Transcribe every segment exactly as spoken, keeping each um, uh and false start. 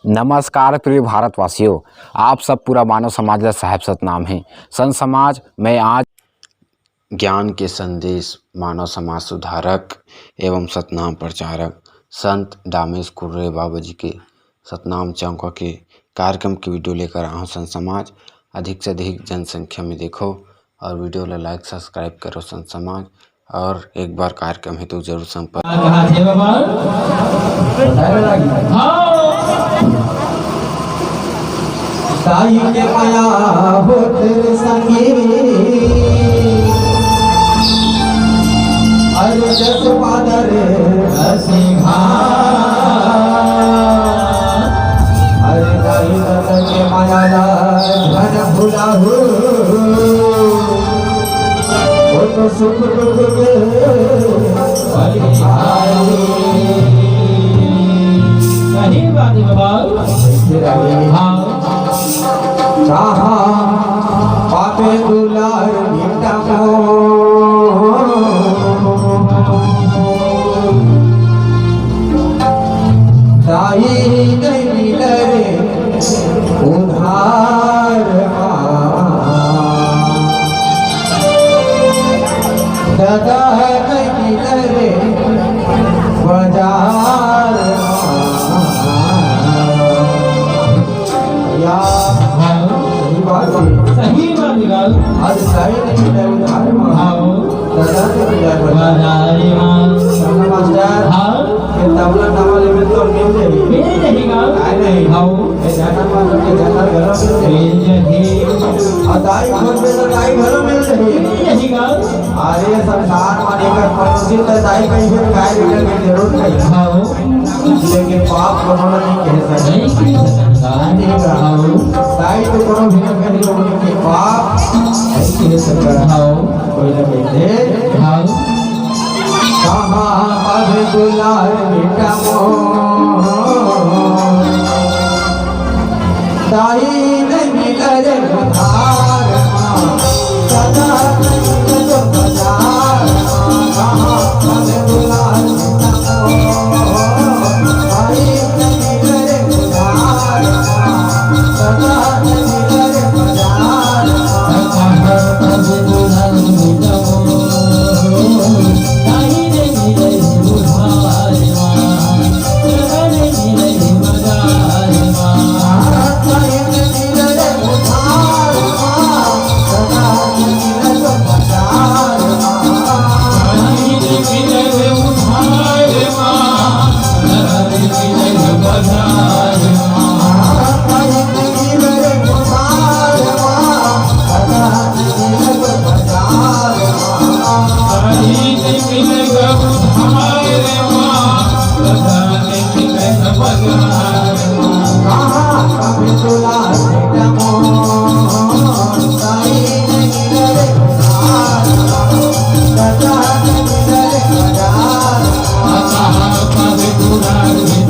नमस्कार प्रिय भारतवासियों, आप सब पूरा मानव समाज ला साहेब सतनाम हे। संत समाज, मैं आज ज्ञान के संदेश, मानव समाज सुधारक एवं सतनाम प्रचारक संत दामेश कुर्रे बाबा जी के सतनाम चौका के कार्यक्रम के वीडियो लेकर आया हूँ। संत समाज, अधिक से अधिक जनसंख्या में देखो और वीडियो ला लाइक सब्सक्राइब करो संत समाज। और एक बार कार्यक्रम हेतु जरूर संपर्क। कहा थे बाबा? हाँ। ताई के माया होत रे संगी, अरे जस पादर असिंघा। अरे ताई दत्त के माया ला झन भुलाहू, वो तो सुख दुख के बलिहारी। सही बात है बाबा। हाँ। कहाँ पाबे दुलार बेटा मोर। दाई नहीं मिले रे उधार मा। दादा नहीं मिले रे बाजार मा। या, हाँ। सही बात है। सही बात निकाल। आज साई नहीं मिले उधार मा। हाँ। दादा नहीं मिले बाजार। बाजार मा। मास्टर। हाँ। ये तबला तबले में तो मिल जाएगी। मिल जाएगी ना? काय नहीं? हाँ। ये जाना मार के जाना घर में मिल जाएगी। मिल जाएगी। और दाई खोज में तो दाई घर में मिल जाएगी। मिल जाएगी ना? अरे संसार मा एकर पड़ोसी तो दाई कहीं से काय लेकर के जरूर नहीं। हाँ। लेकिन बाप कोनो नहीं कह सकता। नहीं कह सकता। नहीं कहा। हाँ। दाई तो कोनो भी नहीं कह सकता। बाप नहीं कह सकता। हाँ। कोई ना कह दे। हाँ। कहाँ पाबे दुलार बेटा मोर, दाई नहीं मिले रे उधार मा, सदा नहीं मिले बाजार मा। कहाँ पाबे दुलार बेटा मोर, दाई नहीं मिले रे उधार मा।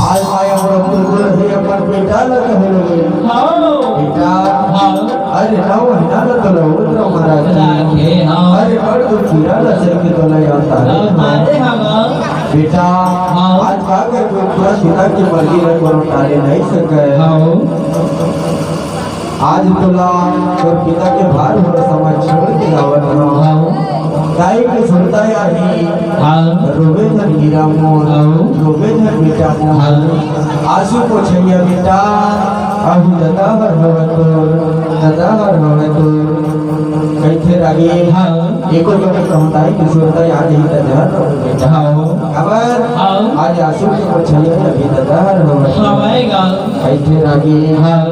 आज माया मोर कुलकुल हे अपन बेटा ल कहे लगे। हाँ। बेटा। हाँ। अरे ना वो हिना ल तो लो उतरो महाराज। राखे हाँ। अरे बड़ तू कीरा ल सर के तो नहीं आता है। हाँ, अरे हाँ। बेटा। हाँ। आज का कर तू पूरा पिता के मर्जी ल कोनो टाले नहीं सके। हाँ। आज तोला तोर पिता के भार भरोसा म छोड़ के जावत हंव। हाँ। दाई के सुरता आही, हाँ। रोवे झन गिरा मोर, हाँ। रोवे झन बेटा मोर। हाँ। आंसू पोछइया बेटा, अभी ददा हर हवय तोर, ददा हर हवय तोर। कहिथे रागी, हाँ। एको जगह कहताई कि सुरता आ गई त जहर हो बेटा। हाँ। काबर? हाँ। आज आंसू के पोछइया अभी ददा हर हवय तोर। हवय गा। कहिथे रागी, हाँ।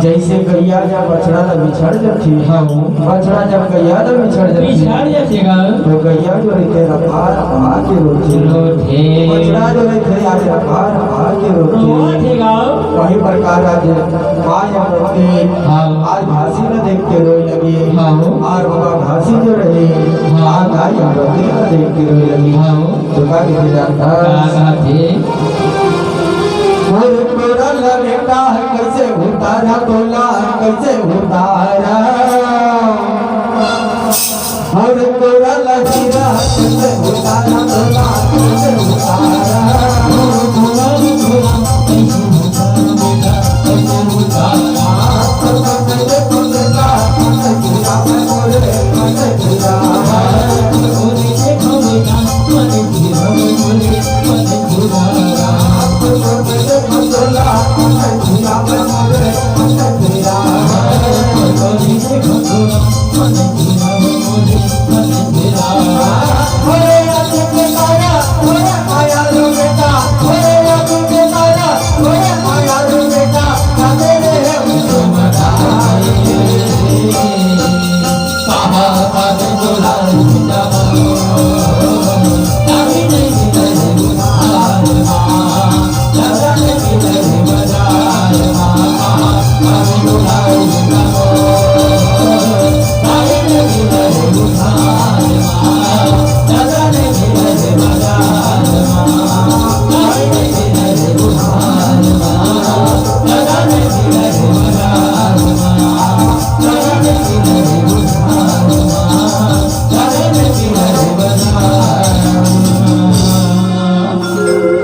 जइसे गैया जब बछड़ा ल बिछड़ जथे, हाँ। बछड़ा जब गैया ल बिछड़ जथे, बिछड़ जथे गा। तो गैया जो रहिथे रफा रफा के रोथे। रोथे। बछड़ा जो रहिथे आज रफा रफा के रोथे। रोथे गा। वही प्रकार आज माँ यमुनोत्री हाँ। आज घासी ल देख के रोए लगे। हाँ। और बाबा घासी जो रहे, हाँ। आज माँ यमुनोत्री ल देख के रोए लगे। हाँ। तो का कहे जाता? का कहे? मोर तोरा ल बेटा ह कइसे उतारा तोला, कइसे उतारा? मोर तोरा ल हीरा ह कइसे उतारा तोला, कइसे उतारा? मोर तोरा ल हीरा कइसे उतारा बेटा, कइसे उतारा?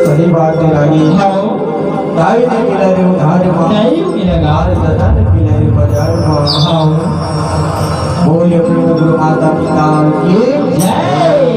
सही बात है रागी। हाँ। दाई नइ मिलय रे उधार मा। नइ मिलय गा। अरे दादा नइ मिलय रे बाजार मा। हाँ। बोल अपने गुरु माता की